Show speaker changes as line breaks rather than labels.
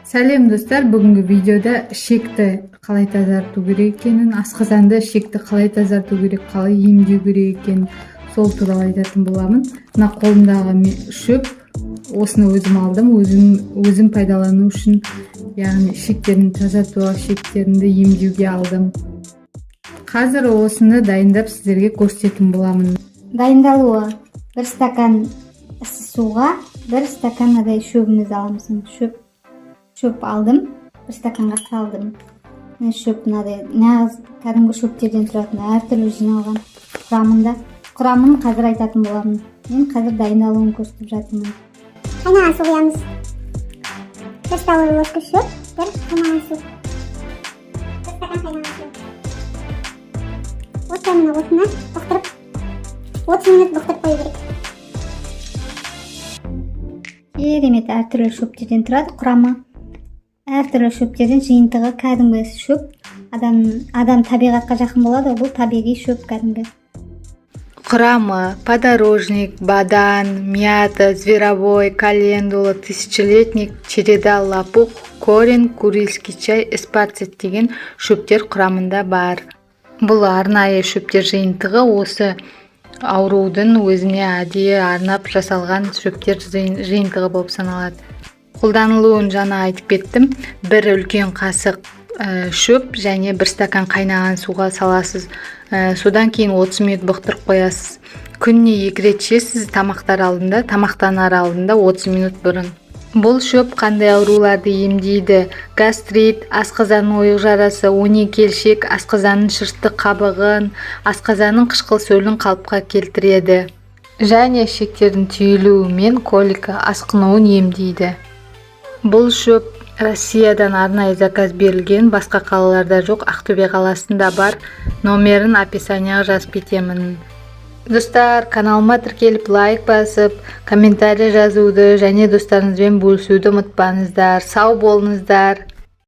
Сәлем, достар! Бүгінгі видеода ішекті қалай тазарту керек екенін, асқазанды, ішекті қалай тазарту керек, қалай емдеу керек екенін, сол туралы айтатын боламын. Мына қолымдағы шөп, осыны өзім алдым, өзім пайдалану үшін, яғни ішектерін тазартуға, ішектерімді емдеуге алдым. Қазір осыны дайындап, сіздерге көрсететін боламын.
Дайындалуы: 1 стакан ыссы суға 1 стакан мынадай шөбімізді аламыз. Міне, шөп алдым, 1 стаканға салдым. Міне, шөп мынадай нағыз кәдімгі шөптерден тұратын, әртүрлі жиналған құрамында. Құрамын қазір айтатын боламын, мен қазір дайындалуын көрсетіп жатырмын.
Қайнаған су құямыз. 1 столовый ложка шөп, бір қайнаған су, 1 стакан қайнаған су. Осылай, міне, осыны бұқтырып, 30 минут бұқтырып қою керек.
Керемет, әртүрлі шөптерден тұрады құрамы, әртүрлі шөптердің жиынтығы. Кәдімгі шөп, адам табиғатқа жақын болады ғой, бұл табиғи шөп кәдімгі.
Құрамы: подорожник, бадан, мята, зверобой, календула, тысячелистник, череда, лопух, корень, курильский чай, эспарцет деген шөптер құрамында бар. Бұл арнайы шөптер жиынтығы, осы аурудың өзіне әдейі арнап жасалған шөптер жиынтығы болып саналады. Қолданылуын жаңа айтып кеттім. Бір үлкен қасық шөп және 1 стакан қайнаған суға саласыз. Содан кейін 30 минут бұқтырып қоясыз. Күніне екі рет ішесіз, тамақтар алдында, тамақтанар алдында 30 минут бұрын. Бұл шөп қандай ауруларды емдейді? Гастрит, асқазанның ойық жарасы, 12 ішек, асқазанның шырышты қабығын, асқазанның қышқыл сөлін қалыпқа келтіреді және ішектердің түйілуі мен колика асқынуын емдейді. Бұл шөп Россиядан арнайы заказ берілген, басқа қалаларда жоқ, Ақтөбе қаласында бар. Номерін описанияға жазып кетемін. Достар, каналыма тіркеліп, лайк басып, комментарий жазуды және достарыңызбен бөлісуді ұмытпаңыздар. Сау болыңыздар!